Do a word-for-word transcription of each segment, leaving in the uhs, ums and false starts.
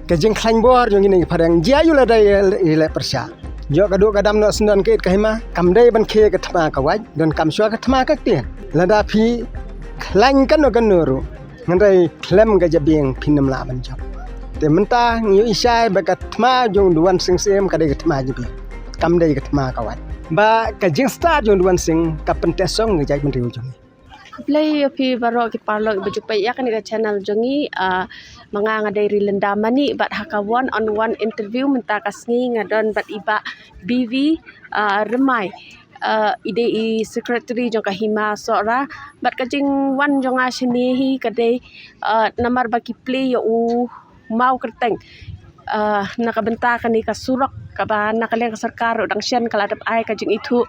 Ka jingkhlaiñ bor jong ngi ne ki phareng, jia ïa lada ïa leh pyrshah. Ïoh ka duh ka dam noh syndon ka it ka hima, kam dei ban khie ka thma ka wait, don kam shuwa ka thma ka ktien. Lada phi khlaiñ kano kano ruh, hynrei khlem ka jabieng phin ym lah ban jop. Te mynta ngi ïohi shai ba ka thma jong u Duwan Sing Syiem ka dei ka thma jabieng, kam dei ka thma ka wait. Ba ka jingstad jong u Duwan Sing ka pynteh song ka jaitbynriew jong ngi. Khublei ïa phi baroh ki paralok ba ju peit ïa kane ka channel jong ngi. Ah, ma nga nga dei Rilinda Manik bad ha ka one on one interview mynta ka sngi nga don bad i Bah B V, ah, Rymai. Ah, i dei i secretary jong ka Hima Sohra. Bad ka jingwan jong nga shane hi ka dei, ah, namar ba ki plie ïa u maw kyrteng, ah, na ka bynta kane ka surok kaba na ka liang ka sorkar ruh dang shen ka la dep ai ka jingithuh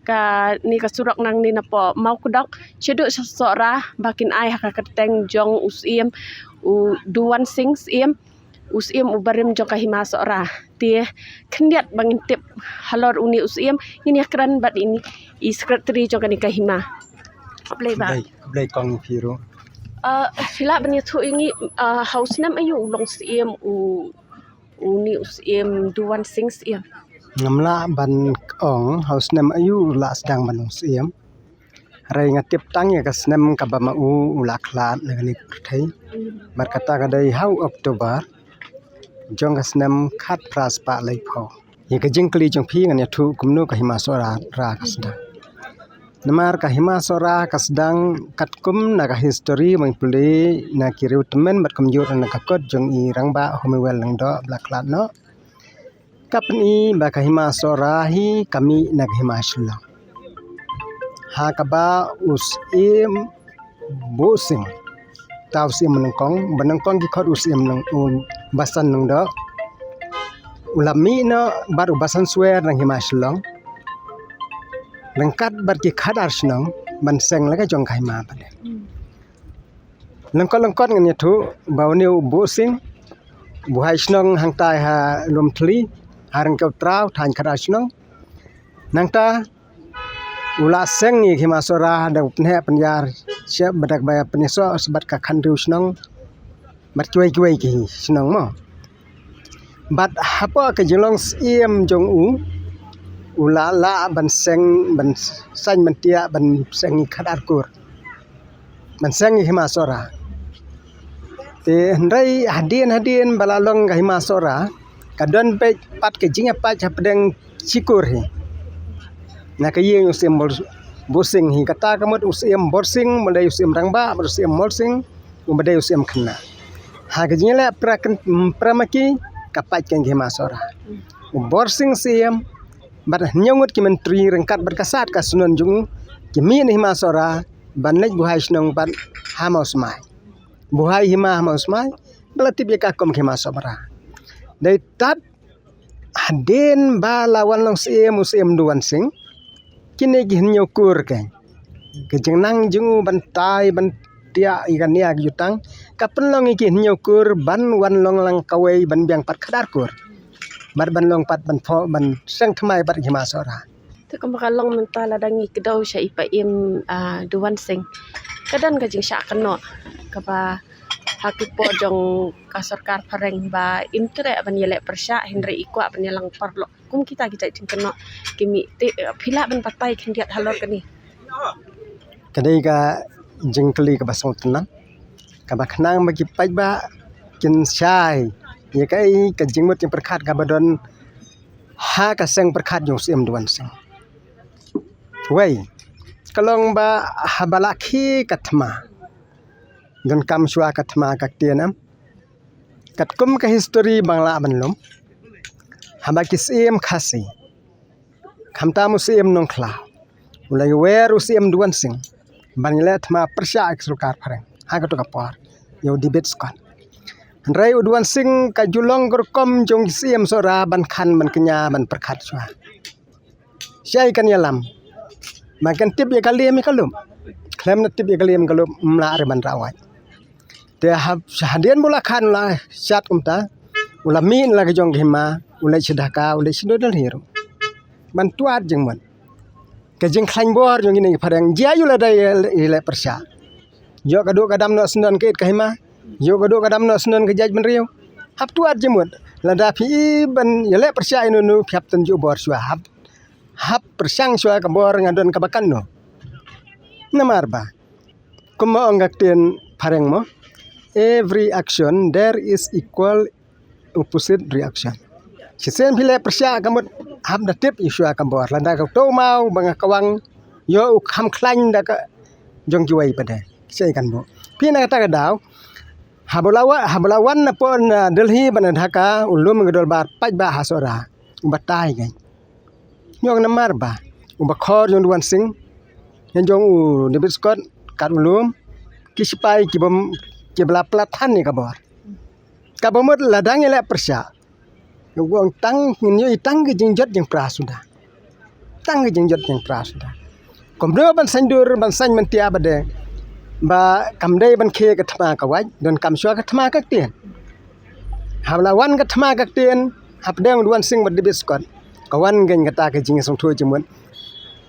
kane ka surok nangne napoh Mawkdok shaduh sha Sohra ba kin ai ha ka kyrteng jong u Syiem, u Duwan Sing Syiem, u Syiem u barim jong ka Hima Sohra. Te khyndiat ba ngin tip halor une u Syiem ngin ïakren bad ine i secretary jong kane ka hima. Khublei Bah. Khublei, khublei kong phi ruh. Ah, phi lah ban ïathuh ïa ngi, ah, ha u snem aïu u long Syiem u, une u Syiem Duwan Sing Syiem? Ngam lah ban ong ha u snem aïu u la sdang ban long Syiem. Hynrei nga tip tang ïa ka snem kaba ma u u la khlad na kane ka pyrthei. Bad kata ka dei ha u October jong ka snem khatphra spah laiphew. Ïa ka jingkylli jong phi ngan ïathuh kumno ka Hima Sohra ka sdang. Namar ka Hima Sohra ka sdang katkum na ka history ba ngi pule na ki riew tymmen bad kumjuh na ka kot jong i Rangbah Homiwell Lyngdoh ba la khlad noh. Ka pyni ba ka Hima Sohra hi ka mih na ka Hima Shillong. Ha kaba u Syiem Buh Sing, uta u Syiem ba nyngkong, ba nyngkong ki khot u Syiem Nong, u Basan Lyngdoh, u la mih noh bad u Basan Swer na ka Hima Shillong ryngkat bad ki khatar shnong ban seng la ka jong ka hima pat. Lyngkot lyngkot ngan ïathuh ba une u Buh Sing, buhai shnong hangtai ha Lumthli, ha Ryngkew Traw, thaiñ khatar shnong. Nangta u la seng ïa ka Hima Sohra da u pynheh pynïar sha bad da kaba pynïasoh sha bad ka khathynriew shnong bad kiwei kiwei ki shnong mo. Bad hapoh ka jinglong Syiem jong u, u la lah ban seng, ban saiñ ban tiak, ban seng ïa ki khatar kur, ban seng ïa ka Hima Sohra. Te hynrei hadien hadien ba la long ka Hima Sohra ka don beit pat ka jingïapait hapdeng shi kur hi. Na ka ïing u Syiem Bor-, Buh Sing hi, kata ka mut u Syiem Borsing, u ba dei u Syiem Rangbah, bad u Syiem Morsing, u ba dei u Syiem Khynnah. Ha ka jingïaleh pra kyn-, pra ma ki ka pait ka Hima Sohra. U Borsing Syiem bad hynñiew ngut ki myntri ryngkat bad ka sad ka shnong jong u ki mih na Hima Sohra ban leit buhai shnong pat ha Mawsmai. Buhai hima ha Mawsmai ba la tip ïa ka kum ka Hima Sohra. Dei tad hadien ba la wan long Syiem u Syiem Duwan Sing, kine ki hynñiew kur ka, ka jingnang jong u ban tai ban tiak ïa ka nia ka jutang ka pynlong ïa ki hynñiew kur ban wan long lang kawei ban biang pat khatar kur. Bad ban long pat ban pho-, ban seng thymmai bad ka Hima Sohra. Te kumba ka long mynta lada ngi kdew sha i Paiem, ah, Duwan Sing, ka don ka jingshah kynnoh kaba ha ki por jong ka sorkar phareng ba im treh ban ïaleh pyrshah, hynrei i kwah ban ïalang paralok kum kita ki jait jingkynnoh ki mih. Te, eh, phi lah ban batai khyndiat halor kane? Ka dei ka jingkylli kaba sngewtynnat, kaba khnang ba ki paidbah kin shai ïa kaei ka jingmut jingpyrkhat kaba don ha ka seng pyrkhat jong u Syiem Duwan Sing. Wei, ka long ba haba la khie ka thma, donkam shuwa ka thma ka ktien em. Katkum ka history ba nga lah ban lum, haba ki Syiem Khasi, khamtam u Syiem Nongkhlaw, u la ïawer u Syiem Duwan Sing ban ïaleh thma pyrshah ïa ka sorkar phareng ha kato ka por, ïa u David Scott. Hynrei u Duwan Sing ka ju long ka rukom jong ki Syiem Sohra ban khan ban kñia ban pyrkhat shuwa. Shai kan ïalam. Ba kan tip ïa ka liam ïa ka lup. Khlem na tip ïa ka liam ïa ka lup, ym lah re ban rawai. Te ha, hadien ba u la khan u la shat kumta, u la mih na la ka jong ka hima, u leit sha Dhaka, u leit sha New Delhi ruh ban tuat jingmut. Ka jingkhlaiñ bor jong kine ki phareng, jia ïa lada ïaleh pyrshah. Ïoh ka duh ka dam noh syndon ka it ka hima, ïoh ka duh ka dam noh syndon ka jaitbynriew. Hap tuat jingmut. Lada phi i ban ïaleh pyrshah ïano no phi hap tynjuh bor shuwa. Hap, hap pyrshang shuwa ka bor nga don kaba katno. Namar ba kumba ong ka ktien phareng mo, every action there is equal opposite reaction. Shisien phi leh pyrshah ka mut hap da tip ïa shuwa ka bor. Lada ka to maw ba nga kwang ïoh u kham khlaiñ da ka jong kiwei pat de. Shisien kan bu phi na kata ka daw. Haba la wa, haba la wan na pdeng na Delhi bad na Dhaka u lum ka dorbar paidbah ha Sohra. Uba tai ngi. Ïoh namar ba uba khor jong u Duan Singh, ïa jong u David Scott, kat u lum ki sipai ki bym, ki ba la pynlait than ïa ka bor. Kaba mut lada ngi leh pyrshah, ngi ong tang, ngi ïoh i tang ki jingjot jingpra suda. Tang ki jingjot jingpra suda. Kumno ban saiñdur, ban saiñ mynta ba de, ba kam dei ban khie ka thma ka wait, donkam shuwa ka thma ka ktien. Haba la wan ka thma ka ktien hapdeng u Duan Singh bad David Scott, ka wan ngi kata ka jingsngewthuh jingmut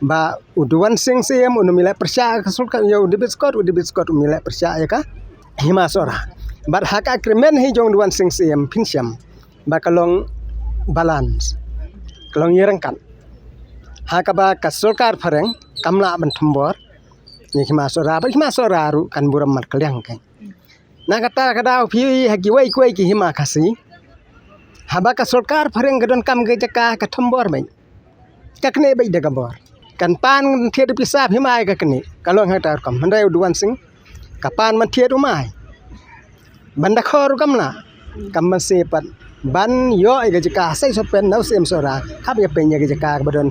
ba u Duan Singh Syiem un ym leh pyrshah ka sorkar ïa u David Scott, u David Scott un ym leh pyrshah ïa ka Hima Sohra. Bad ha ka agreement hi jong u Duan Singh Syiem phin shem ba ka long balance, ka long ïaryngkat. Ha kaba ka sorkar phareng kam lah ban thombor ïa Hima Sohra, bad Hima Sohra ruh kan burom markylliang kein. Na kata ka daw phi i ha kiwei kiwei ki hima Khasi, haba ka sorkar phareng ka donkam ka jaka ka thombor beit. Ka knieh beit da ka bor. Kan pan thied pisa phi mai ka knieh. Ka long ha kata ka rukom. Hynrei u Duan Singh ka pan ban thied u mai. Ban da khor u kam lah. Kam ban se pat ban ïoh ïa ka jaka ha Saisopen na u Syiem Sohra. Khap ïa pynïa ka jaka kaba don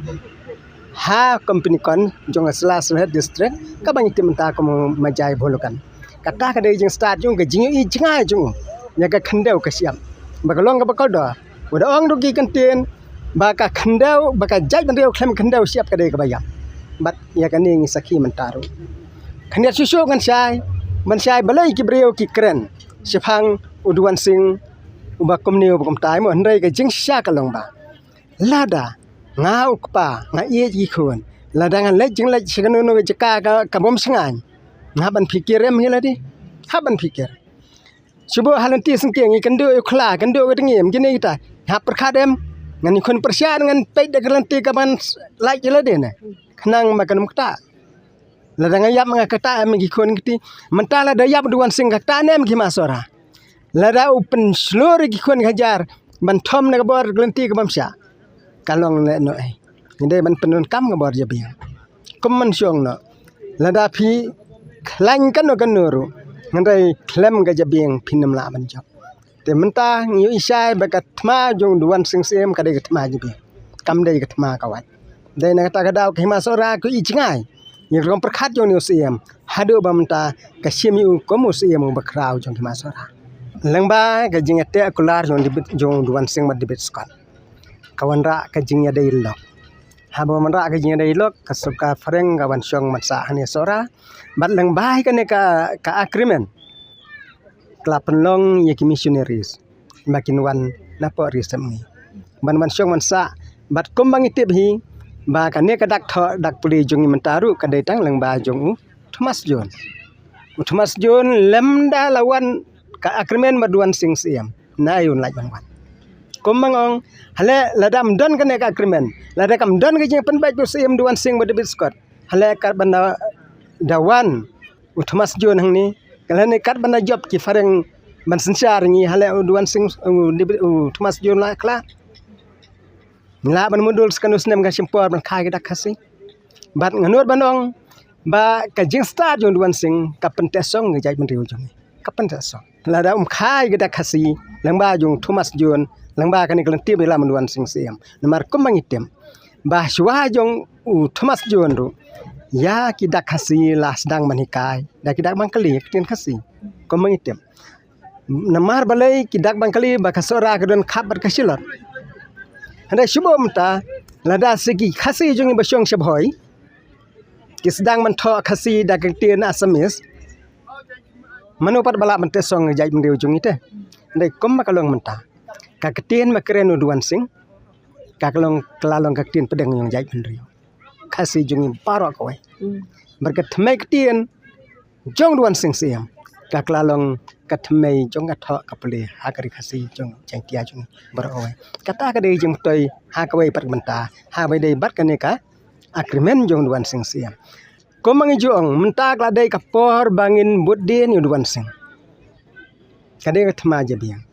ha company kon jong ka Sela Sylhet District, kaba ngi tip mynta kum Majai Bholukan. Kata ka dei jingstad jong u, ka jingïohi jngai jong u ïa ka khyndew ka shyiap. Ba ka long kaba kordor. Wat ong ruh ki kyntien ba ka khyndew, ba ka jaitbynriew khlem khyndew shyiap ka dei kaba ïap. Bad ïa kane ngi sakhi mynta ruh. Khyndiat shuh shuh ngan shai, ban shai balei ki briew ki kren shaphang u Duan Singh uba kumne uba kumtai mo, hynrei ka jingshisha ka long ba lada nga u kpa nga ïeit ki khun, lada nga leit jingleit sha kano kano ka jaka ka, ka bym shngaiñ, nga hap ban phikir em hi lade? Hap ban phikir. Shu buh ha lynti syngkien ngi kynduh ïa u khla, kynduh ïa u tngi, em kine kita. Nga hap pyrkhat em? Ngan ïakhun pyrshah, ngan peit da ka lynti kaban lait ïa lade ne? Khnang ba kan ym kata. Lada nga ïap nga kata em ki khun kti. Mynta lada ïap u Duan Singh kata ne em ki Hima Sohra? Lada u pynshlur ïa ki khun ka hajar ban thom na ka bor ka lynti ka bym shah, ka long lehnoh ei. Ngi dei ban pyndonkam ka bor jabieng. Kum ban shong noh, lada phi khlaiñ kano kano ruh, hynrei khlem ka jabieng phin ym lah ban jop. Te mynta ngi ïohi shai ba ka thma jong u Duan Singh Syiem ka dei ka thma jabieng, kam dei ka thma ka wait. Dei na kata ka daw ka Hima Sohra ka ïohi jngai ïa ka rukom pyrkhat jong une u Syiem haduh ba mynta ka shim ïa u kum u Syiem uba khraw jong ka Hima Sohra. Lyngba ka jingïateh kular jong David, jong u Duan Singh bad David Scott, ka wanrah ka jingïadei lok. Haba wanrah ka jingïadei lok, ka sorkar phareng ka wan shong ban sah hangne Sohra. Bad lyngba hi kane ka, ka agreement, ka la pynlong ïa ki missionaries ba kin wan na pdeng ri Sepngi ban wan shong ban sah. Bad kumba ngi tip hi ba kane ka dak thoh dak pule jong ngi mynta ruh ka dei tang lyngba jong u Thomas John. U Thomas John lymda la wan ka agreement bad u Duan Singh Syiem, na aïu un lait ban wan? Kumba nga ong, hale lada ym don kane ka agreement, lada kam don ka jingpynbeit u Syiem Duan Singh bad David Scott, hale kat ban da, da wan u Thomas John hangne, ka lane kat ban da jop ki phareng ban synshar ngi, hale u Duan Singh, u David, u Thomas John la khlad. Ngi lah ban mudui sa kano snem ka shim por ban kha ki dak Khasi. Bad nga nud ban ong ba ka jingstad jong u Duan Singh ka pynteh song ka jaitbynriew jong ngi. Ka pynteh song. Lada um kha ki dak Khasi lyngba jong u Thomas John, lyngba kane ka lynti ba ïalam u Duan Singh Syiem. Namar kumba ngi tip ba shuwa jong u Thomas John ruh, ïa ki dak Khasi la sdang ban hikai da ki dak Bangkali ïa ka ktien Khasi. Kumba ngi tip. Namar balei ki dak Bangkali ba ka Sohra ka don khap bad ka Shillong. Hynrei shu buh mynta, lada sa ki Khasi jong ngi ba shong sha Bhoi ki sdang ban thoh Khasi da ka ktien Assamese, mano pat ba lah ban teh song ka jaitbynriew jong ngi te? Hynrei kumba ka long mynta, ka ktien ba kren u Duan Singh ka long, ka la long ka ktien pdeng jong ka jaitbynriew Khasi jong ngi baroh kawei. Bad ka thymmei ktien jong u Duan Singh Syiem Ka la long ka thymmei jong ka thoh ka pule ha ka ri Khasi jong Jaiñtia jong baroh kawei. Kata ka dei jingpyntoi ha kawei pat ka bynta, ha kawei dei bad kane ka agreement jong u Duan Sing Syiem. Kum ma ngi ju ong, mynta ka la dei ka por ba ngin bud dien ïa u Duan Sing. Ka dei ka thma jabieng.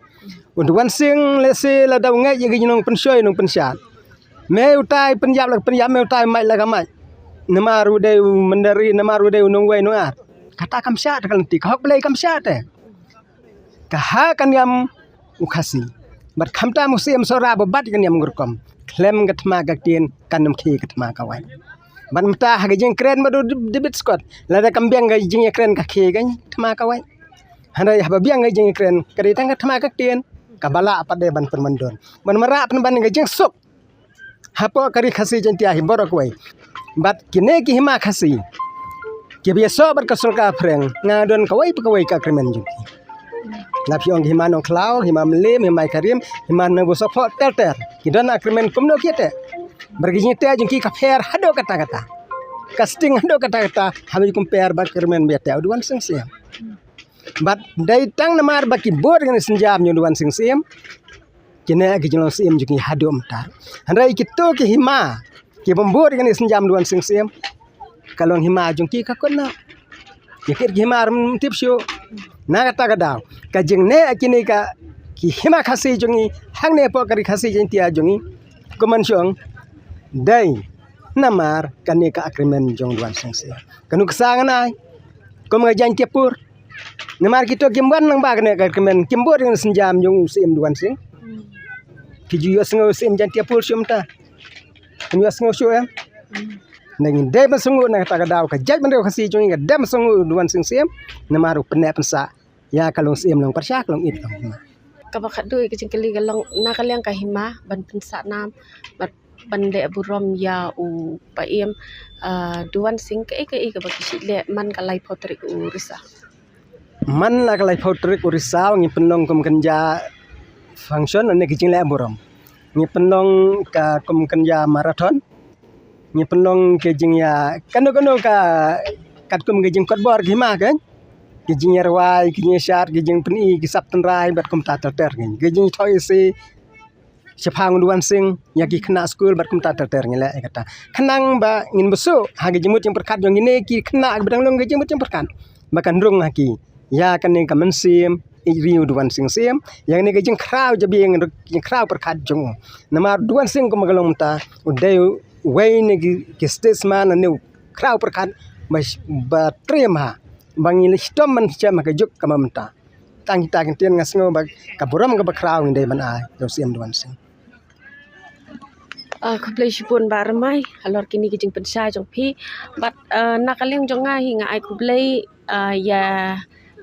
U Duan Sing lehse la dau ngeit ïa ki nongpynshoi nongpynshad. Me utai pynïap la pynïap, me utai mait la ka mait. Namar u dei u mynder, namar u dei u nongwei nongar. Kata kam shah da ka lynti, ka hok Blei kam shah te. Ka ha ka niam u Khasi. Bad khamtam u Syiem Sohra ba bat ka niam u rukom. Khlem ka thma ka ktien kan ym khie ka thma ka wait. Bad mynta ha ka jingkren bad u David Scott, lada kam biang ka jingïakren ka khie ka thma ka wait. Hynrei haba biang ka jingïakren ka dei tang ka thma ka ktien, kaba lah pat de ban pynmyndon. Ban marah pynban ka jingsuk hapoh ka ri Khasi Jaiñtia hi baroh kawei. Bad kine ki hima Khasi kiba ïasoh bad ka sorkar phareng, nga don kawei pa kawei ka agreement jong ki. Nga phi ong ki hima Nongkhlaw, hima Mylliem, hima Ïakhun, hima Nongbuh Sohphoh ter ter. Ki don agreement kumno ki te. Bad ki jingteh jong ki ka pher haduh katta katta. Ka sting haduh katta katta, haba ki compare bad ka agreement ba ïateh u Duan Sing Syiem. Bad dei tang namar ba ki bud ïa kane ka sienjam jong u Duan Sing Syiem, kine ki jinglong syiem jong ki haduh mynta. Hynrei kito ki hima ki bym bud ïa kane ka sienjam u Duan Sing Syiem, ka long hima jong ki ka kut noh. Ki kit ki hima rim tip shuh. Na kata ka daw ka jingneh kine ka ki hima Khasi jong ngi hangne hapoh ka ri Khasi Jaiñtia jong ngi, kum ban shu ong, dei namar kane ka agreement jong u Duan Sing Syiem. Ka nuksa ngan ai kum ka Jaiñtiapur. Namar kito kim wan lang ba kane ka agreement, kim bud ïa kane ka sienjam jong u Syiem Duan Sing. Ki ju ïohsngew u Syiem Jaiñtiapur shuh mynta. Kim ïohsngew shuh em. Ngi dei ban sngew na kata ka daw ka jaitbynriew Khasi jong ngi ka dei ban sngew u Duan Sing Syiem. Namar u pynneh pynsah ïa ka long syiem long pyrshah, ka long ïit long hima. Kaba khatduh ka jingkylli ka long na ka liang ka hima ban pynsah nam bad ban leh burom ïa u Paiem, ah, Duan Sing, kaei kaei kaba ki shu leh man ka laiphew tarik u Risaw. Man la ka laiphew tarik u Risaw ngi pynlong kum kynja function, lane ki jingleh burom. Ngi pynlong ka kum kynja marathon. Ngi pynlong ki jingïa kano kano ka katkum ki jingkotbor ki hima, kan. Ki jingïarwai, ki jingïashad, ki jingpyni, ki sap tynrai bad kumta ter ter, kan. Ki jingthoh ïa si shaphang u Duan Sing ïa ki khynnah skul bad kumta ter ter ngi leh ïa kata. Khnang ba ngin bsuh ha ki jingmut jingpyrkhat jong kine ki khynnah kiba dang long ki jingmut jingpyrkhat, ba kan rung ha ki ïa kane ka mynsiem ïeit ri u Duan Sing Syiem, ïa kane ka jingkhraw jabieng, jingkhraw pyrkhat jong u. Namar u Duan Sing kumba ka long mynta u dei uwei na ki, ki statesman, lane u khraw pyrkhat ba, ba triem ha, ba ngi la shitom ban shem ha ka juk kaba mynta. Tang kita ki ktien nga sngew ba ka burom kaba khraw ngi dei ban ai ïa u Syiem Duan Sing. Ah, khublei shibun Bah Rymai halor kine ki jingpynshai jong phi. Bad, ah, na ka liang jong nga hi nga ai khublei, ah, ïa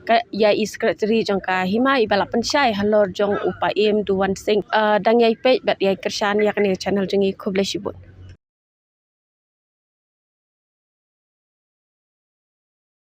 ka, ïa i secretary jong ka hima iba la pynshai halor jong u Paiem Duan Sing. Ah, dang ïai peit bad ïai kyrshan ïa kane ka channel jong ngi, khublei shibun.